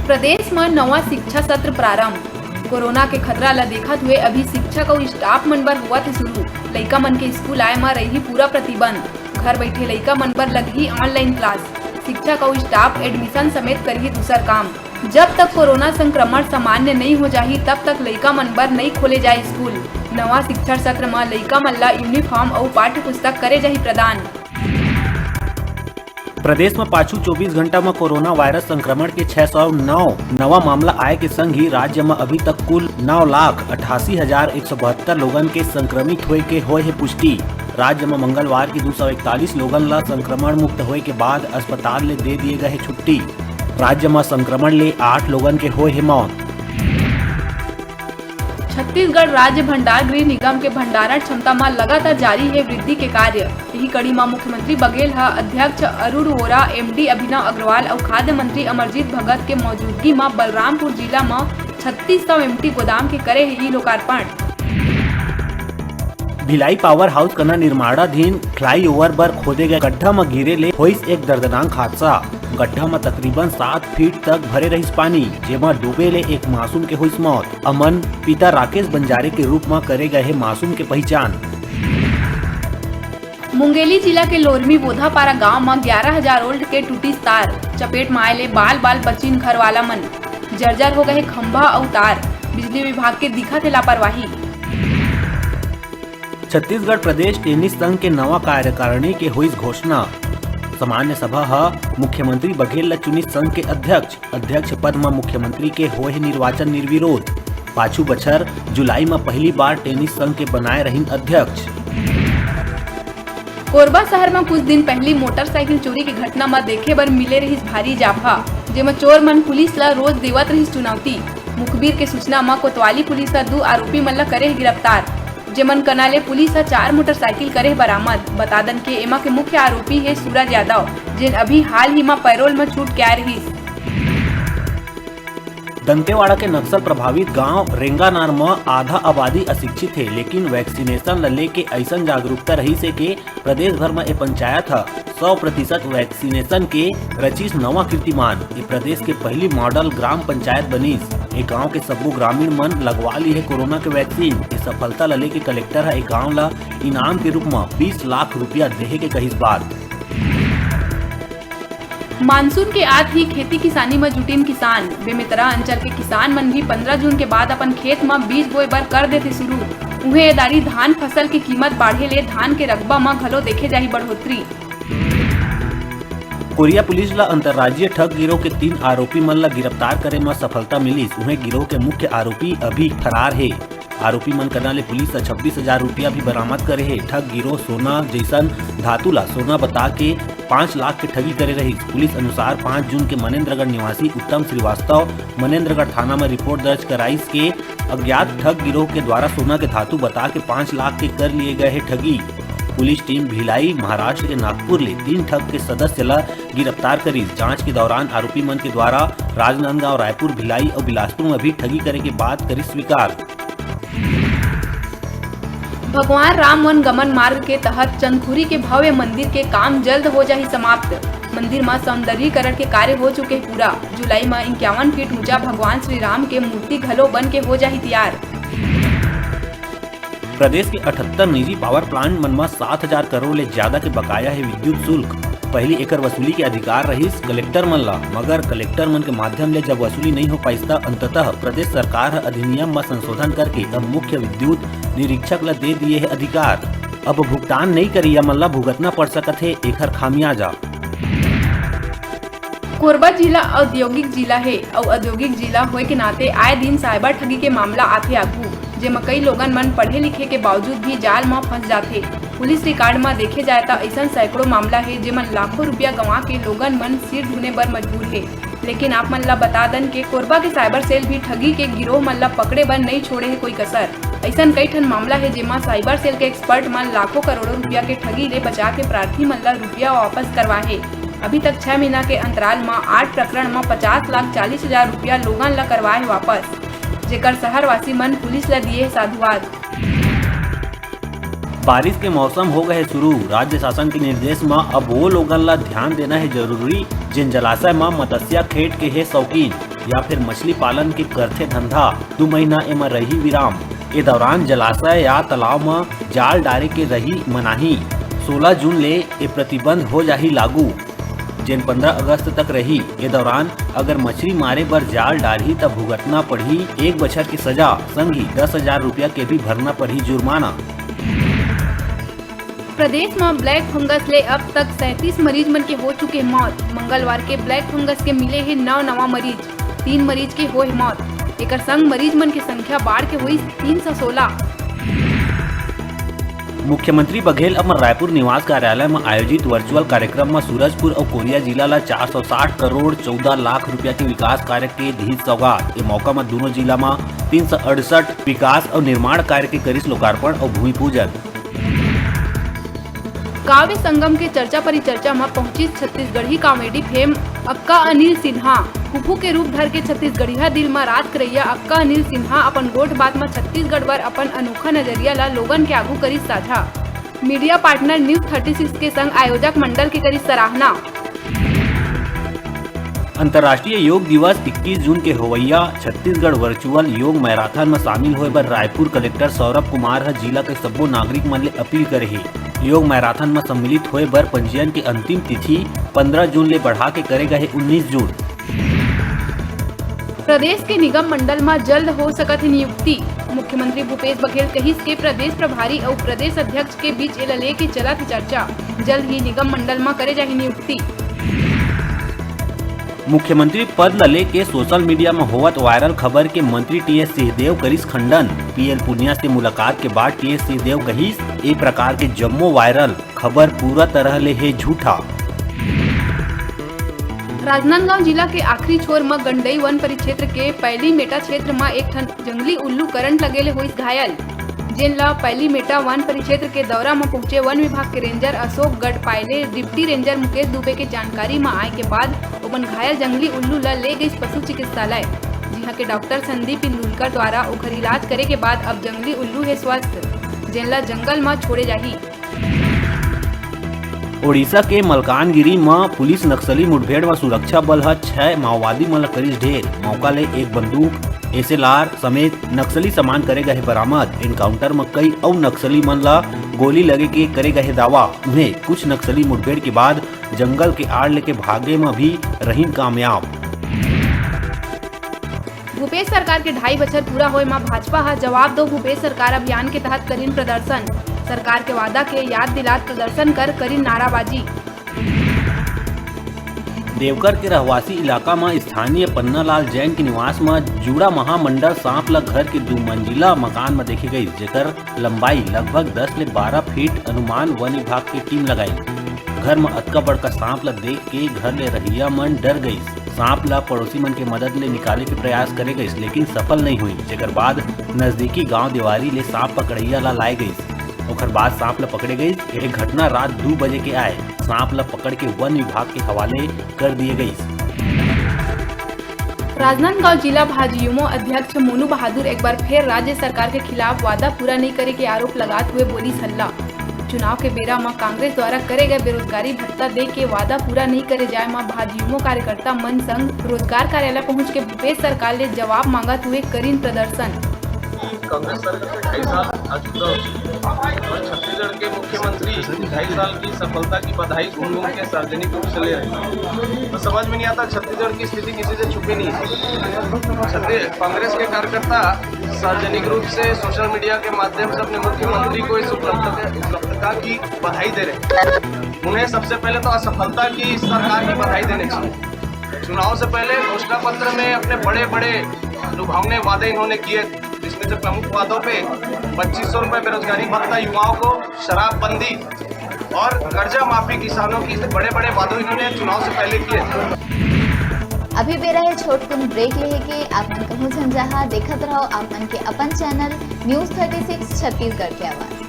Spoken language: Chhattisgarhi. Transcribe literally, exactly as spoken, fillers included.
प्रदेश म नवा शिक्षा सत्र प्रारंभ। कोरोना के खतरा ल देखत हुए अभी शिक्षक अउ स्टाफ मन बर होवत हे शुरू। लइका मन के स्कूल आए म रही पूरा प्रतिबंध। घर बैठे लइका मन बर लगही ऑनलाइन क्लास। शिक्षक अउ स्टाफ एडमिशन समेत करही दूसर काम। जब तक कोरोना संक्रमण सामान्य नइ हो जाही, तब तक लइका मन बर नइ खोले जाए स्कूल। नवा शिक्षा सत्र म लइका मन ल यूनिफॉर्म अउ पाठ्य पुस्तक करे जाही प्रदान। प्रदेश म पाछू चौबीस घंटा म कोरोना वायरस संक्रमण के छह सौ नौ नवा मामला आए के संग ही राज्य म अभी तक कुल नौ लाख अट्ठासी हजार एक सौ बहत्तर लोगन के संक्रमित होए के होए हे पुष्टि। राज्य म मंगलवार के दो सौ इकतालीस लोगन ल संक्रमण मुक्त होए के बाद अस्पताल ले दे दिए गए हे छुट्टी। राज्य म संक्रमण ले आठ लोगन के होए हे मौत। छत्तीसगढ़ राज्य भंडार गृह निगम के भंडारण क्षमता म लगातार जारी हे वृद्धि के कार्य। इही कड़ी म मुख्यमंत्री बघेल ह अध्यक्ष अरुण वोरा, एमडी अभिनव अग्रवाल अउ खाद्य मंत्री अमरजीत भगत के मौजूदगी म बलरामपुर जिला म छत्तीस सौ एमटी गोदाम के करे हे ई लोकार्पण। भिलाई पावर हाउस कना निर्माणाधीन फ्लाईओवर बर खोदे गए गड्ढा म गिरे ले होइस एक दर्दनाक हादसा। गड्ढा म तकरीबन सात फीट तक भरे रहिस पानी, जेमा डूबे ले एक मासूम के होइस मौत। अमन पिता राकेश बंजारे के रूप म करे गए हे मासूम के पहिचान। मुंगेली जिला के लोरमी बोधापारा गांव म ग्यारह हजार वोल्ट के टूटिस तार, चपेट म आए ले बाल बाल बचिन घर वाला मन। जर्जर हो गए हे खंभा अउ तार, बिजली विभाग के दिखत हे लापरवाही। छत्तीसगढ़ प्रदेश टेनिस संघ के नवा कार्यकारिणी के होइस घोषणा। सामान्य सभा ह मुख्यमंत्री बघेल ल चुनिस संघ के अध्यक्ष। अध्यक्ष पद म मुख्यमंत्री के होए हे निर्वाचन निर्विरोध। पाछू बछर जुलाई म पहली बार टेनिस संघ के बनाए रहिन अध्यक्ष। कोरबा शहर म कुछ दिन पहली मोटरसाइकिल चोरी के घटना म देखे बर मिले रहिस भारी जाफा, जेमा चोर मन पुलिस ल रोज देवत रहिस चुनौती। मुखबिर के सूचना म कोतवाली पुलिस ह दू आरोपी मन ल करे हे गिरफ्तार, जेमन कना ले पुलिस ह चार मोटरसाइकिल करे हे बरामद। बता दन के एमा के मुख्य आरोपी हे सूरज यादव, जेन अभी हाल ही म पैरोल म छूट के आए रहिस। दंतेवाड़ा के नक्सल प्रभावित गांव रेंगानार म आधा आबादी अशिक्षित हे, लेकिन वैक्सीनेशन ल लेके अइसन जागरूकता रहिस हे के प्रदेश भर म ए पंचायत ह सौ प्रतिशत वैक्सीनेशन के रचिस नवा कीर्तिमान। ए प्रदेश के पहली मॉडल ग्राम पंचायत बनिस। ए गांव के सब्बो ग्रामीण मन लगवा ली हे कोरोना के वैक्सीन। ए सफलता ल लेके कलेक्टर ह ए गांव ल इनाम के रूप म बीस लाख रुपया देहे के कहिस बात। मानसून के आत ही खेती किसानी म जुटिन किसान। बेमेतरा अंचल के किसान मन भी पंद्रह जून के बाद अपन खेत म बीज बोए बर कर देथे शुरू। उहें, ए दारी धान फसल के कीमत बाढ़े ले धान के रकबा म घलो देखे जाही बढ़ोतरी। कोरिया पुलिस ल अंतर्राज्यीय ठग गिरोह के तीन आरोपी मन ल गिरफ्तार करे म सफलता मिलिस। उहें, गिरोह के मुख्य आरोपी अभी फरार हे। आरोपी मन कना ले पुलिस ह छब्बीस हजार रुपया भी बरामद करे हे। ठग गिरोह सोना जइसन धातु ला सोना बता के पाँच लाख के ठगी करे रहिस। पुलिस अनुसार, पाँच जून के मनेंद्रगढ़ निवासी उत्तम श्रीवास्तव मनेंद्रगढ़ थाना म रिपोर्ट दर्ज कराइस के अज्ञात ठग गिरोह के द्वारा सोना के धातु बता के पाँच लाख के कर लिए गए हे ठगी। पुलिस टीम भिलाई, महाराष्ट्र के नागपुर ले तीन ठग के सदस्य ला गिरफ्तार करिस। जांच के दौरान आरोपी मन के द्वारा राजनांदगांव, रायपुर, भिलाई अउ बिलासपुर म भी ठगी करे के बात करिस स्वीकार। भगवान राम वन गमन मार्ग के तहत चंदखुरी के भव्य मंदिर के काम जल्द हो जाही समाप्त। मंदिर म सौंदर्यीकरण के कार्य हो चुके हे पूरा। जुलाई म इक्यावन फीट ऊंचा भगवान श्री राम के मूर्ति घलो बन के हो जाही तैयार। प्रदेश के अठहत्तर निजी पावर प्लांट मन म सात हजार करोड़ ले ज्यादा के बकाया हे विद्युत शुल्क। पहिली एकर वसूली के अधिकार रहिस कलेक्टर मन ला, मगर कलेक्टर मन के माध्यम ले जब वसूली नइ हो पाइस, त अंततः प्रदेश सरकार ह अधिनियम म संशोधन करके अब मुख्य विद्युत निरीक्षक ला दे दिए हे अधिकार। अब भुगतान नइ करइया मन ला भुगतना पड़ सकत हे एखर खामियाजा। कोरबा जिला औद्योगिक जिला हे अउ औद्योगिक जिला होए के नाते आए दिन साइबर ठगी के मामला आथे आगू, जेमा कई लोगन मन पढ़े लिखे के बावजूद भी जाल म फंस जाथे। पुलिस रिकॉर्ड म देखे जाए त अइसन सैकड़ों मामला हे, जेमन लाखों रुपया गंवा के लोगन मन सिर धुने बर मजबूर हे। लेकिन आप मन ला बता दन के कोरबा के साइबर सेल भी ठगी के गिरोह मन ला पकड़े बर नइ छोड़े हे कोई कसर। अइसन कई ठन मामला हे, जेमा साइबर सेल के एक्सपर्ट मन लाखों करोड़ों रुपया के ठगी ले बचा के प्रार्थी मन ला रुपया वापस करवाए हे। अभी तक छह महीना के अंतराल म आठ प्रकरण म पचास लाख चालीस हजार रुपया लोगन ला करवाए हे वापस, जेकर शहरवासी मन पुलिस ला दिए हे साधुवाद। बारिश के मौसम हो गए हे शुरू। राज्य शासन के निर्देश म अब वो लोगन ला ध्यान देना हे जरूरी, जेन जलाशय म मत्स्या खेत के हे शौकीन। या फिर मछली पालन के करथे धंधा, दू महीना एमा रही विराम। ए दौरान जलाशय या तालाब म जाल डारे के रही मनाही। सोलह जून ले ए प्रतिबंध हो जाही लागू, जेन पंद्रह अगस्त तक रही। ए दौरान अगर मछली मारे बर जाल डारही, त भुगतना पड़ही एक बछर के सजा, संग ही दस हजार रुपया के भी भरना पड़ही जुर्माना। प्रदेश म ब्लैक फंगस ले अब तक सैंतीस मरीज मन के हो चुके मौत। मंगलवार के ब्लैक फंगस के मिले हे नौ नवा मरीज, तीन मरीज के होए मौत। एकर संग मरीज मन के संख्या बाढ़ के होइस तीन सौ सोलह। मुख्यमंत्री बघेल अपन रायपुर निवास कार्यालय म आयोजित वर्चुअल कार्यक्रम म सूरजपुर अउ कोरिया जिला ल चार सौ साठ करोड़ चौदह लाख रुपया के विकास कार्य के दिहिस सौगात। ए मौका म दूनों जिला म तीन सौ अड़सठ विकास अउ निर्माण कार्य के करिस लोकार्पण अउ भूमि पूजन। काव्य संगम के चर्चा परिचर्चा म पहुंचिस छत्तीसगढ़ी कॉमेडी फेम अक्का अनिल सिन्हा। फूफू के रूप धर के छत्तीसगढ़िया दिल म राज करइया अक्का अनिल सिन्हा अपन गोठ बात म छत्तीसगढ़ बर अपन अनोखा नजरिया ल लोगन के आगू करिस साझा। Media partner news thirty six के संग आयोजक मंडल के करिस सराहना। अंतर्राष्ट्रीय योग दिवस इक्कीस जून के होवइया छत्तीसगढ़ वर्चुअल योग मैराथन म शामिल होए बर रायपुर कलेक्टर सौरभ कुमार ह जिला के सब्बो नागरिक मन ले अपील करे हे। योग मैराथन म सम्मिलित होए बर पंजीयन के अंतिम तिथि पंद्रह जून ले बढ़ा के करे गए हे उन्नीस जून। प्रदेश के निगम मंडल म जल्द हो सकत हे नियुक्ति। मुख्यमंत्री भूपेश बघेल कहिस के प्रदेश प्रभारी अउ प्रदेश अध्यक्ष के बीच एला लेके चलत हे चर्चा। जल्द ही निगम मंडल म करे जाही नियुक्ति। मुख्यमंत्री पद ल लेके सोशल मीडिया म होवत वायरल खबर के मंत्री टीएस सिंहदेव करिस खंडन। पीएल पुनिया से मुलाकात के बाद टीएस सिंहदेव कहिस, ए प्रकार के जम्मो वायरल खबर पूरा तरह ले हे झूठा। राजनांदगांव जिला के आखिरी छोर म गंडई वन परिक्षेत्र के पैली मेटा क्षेत्र म एक ठन जंगली उल्लू करंट लगे ले होइस घायल, जेन ल पैली मेटा वन परिक्षेत्र के दौरा म पहुंचे वन विभाग के रेंजर अशोक गढ़पायले, डिप्टी रेंजर मुकेश दुबे के जानकारी म आए के बाद ओमन घायल जंगली उल्लू ल ले गइस पशु चिकित्सालय, जिहां के डॉक्टर संदीप इंदुलकर द्वारा ओखर इलाज करे के बाद अब जंगली उल्लू हे स्वस्थ, जेन ल जंगल म छोड़े जाही। ओडिशा के मलकानगिरी म पुलिस नक्सली मुठभेड़ म सुरक्षा बल ह छह माओवादी मन ल करिस ढेर। मौका ले एक बंदूक, एसएलआर समेत नक्सली सामान करे गए बरामद। एनकाउंटर म कई अउ नक्सली मन ल गोली लगे के करे गए दावा। उहें, कुछ नक्सली मुठभेड़ के बाद जंगल के आड़ लेके भागे म भी रहिन कामयाब। भूपेश सरकार के ढाई बछर पूरा होए म भाजपा ह जवाब दो भूपेश सरकार अभियान के तहत करिन प्रदर्शन। सरकार के वादा के याद दिलात प्रदर्शन कर करिन नाराबाजी। देवकर के रहवासी इलाका म स्थानीय पन्नालाल जैन के निवास म जूड़ा महामंडल सांप ल घर के दू मंजिला मकान म देखे गई, जेकर लंबाई लगभग दस ले बारह फीट अनुमान वन विभाग के टीम लगाई। घर म अतका बड़का सांप ल देख के घर ले रहइया मन डर गईस। सांप ल पड़ोसी मन के मदद ले निकाले के प्रयास करे गईस, लेकिन सफल नइ होई, जेकर बाद नजदीकी गांव देवारी ले सांप पकड़इया ल लाए गईस। ओखर बाद सांप ल पकड़े गईस। यह घटना रात दू बजे के आए। सांप ल पकड़ के वन विभाग के हवाले कर दिए गईस। राजनांदगांव जिला भाजयुमो अध्यक्ष मोनू बहादुर एक बार फेर राज्य सरकार के खिलाफ वादा पूरा नइ करे के आरोप लगात हुए बोलिस हल्ला। चुनाव के बेरा म कांग्रेस द्वारा करे गए बेरोजगारी भत्ता दे के वादा पूरा नइ करे जाए म भाजयुमो कार्यकर्ता मन संग रोजगार कार्यालय पहुंच के भूपेश सरकार ले जवाब मांगत हुए करिन प्रदर्शन। कांग्रेस सरकार के ढाई साल आज पूरा हो चुके हैं और छत्तीसगढ़ के मुख्यमंत्री ढाई साल की सफलता की बधाई घूम घूम के सार्वजनिक रूप से ले रहे हैं। तो समझ में नहीं आता, छत्तीसगढ़ की स्थिति किसी से छुपी नहीं है। छत्तीस-, कांग्रेस के कार्यकर्ता सार्वजनिक रूप से सोशल मीडिया के माध्यम से अपने मुख्यमंत्री को इस उपलब्धता, उपलब्धता की बधाई दे रहे हैं। उन्हें सबसे पहले तो असफलता की इस सरकार की बधाई देनी चाहिए। चुनाव से पहले घोषणा पत्र में अपने बड़े बड़े लुभावने वादे इन्होंने किए, जिसमें से प्रमुख वादों पे पच्चीस सौ रुपए बेरोजगारी भत्ता युवाओं को, शराबबंदी और कर्जा माफी किसानों की, बड़े बड़े वादे इन्होंने चुनाव से पहले किए। अभी बेरा हे छोटकुन ब्रेक लेहे के। आप मन कहूं झन जाहा, देखत रहो आप मन के अपन channel news thirty six Chhattisgarh के आवाज।